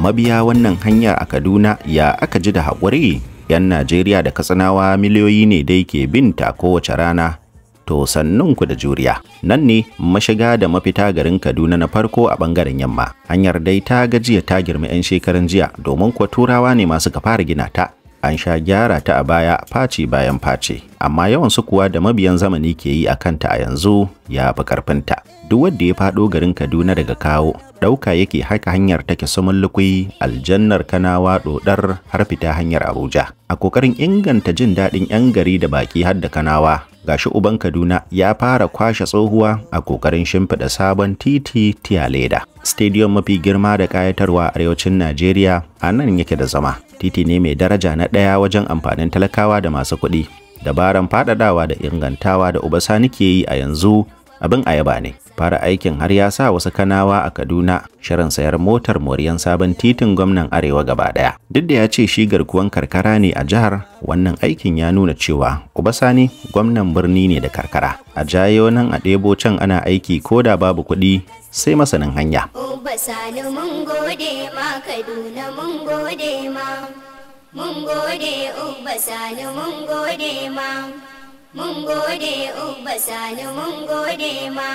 Mabiya wannan hanyar a Kaduna, ya aka ji da haƙuri? 'Yan Najeriya da Katsinawa miliyoyi ne dai ke binta kowace rana. To sannunku da juriya. Nan ne mashiga da mafita garin Kaduna na farko a bangaren yamma. Hanyar dai ta gajiya, ta girma 'yan shekaran jiya, domin kuwa Turawa ne masu ka fara gina ta. An sha gyara ta a baya faci bayan faci, amma yawan su kuwa da mabiyan zamani ke yi a kanta a yanzu ya fi karfinta. Duk wanda ya faɗo garin Kaduna daga Kawo, ɗauka yake haka hanyar take sumun lukui, aljannar Kanawa ɗoɗar har fita hanyar Abuja. A kokarin inganta jin daɗin 'yan gari da baki har da Kanawa, gashi uban Kaduna ya fara kwashe tsohuwa a kokarin shimfiɗa sabon titi tiya leda. Stadium mafi girma da ƙayatarwa a arewacin Najeriya a nan yake da zama. Titi ne mai daraja na ɗaya wajen amfanin talakawa da masu kuɗi. Dabaran faɗaɗawa da ingantawa da Uba Sani ke yi a yanzu abin ayaba ne. Fara aikin har ya sa wasu Kanawa a Kaduna shirin sayar motar moriyan sabon titin gwamnan Arewa gaba daya. Duk da ya ce shi garkuwan karkara ne a jihar, wannan aikin ya nuna cewa Uba Sani gwamnan birni ne da karkara. A jayo nan a ɗebo can ana aiki ko da babu kuɗi, sai masanin hanya. Uba Sani, mun gode ma. Kaduna, mun gode ma. Mun gode Uba Sani, mun gode ma. Mun gode Uba Sani, mun gode ma.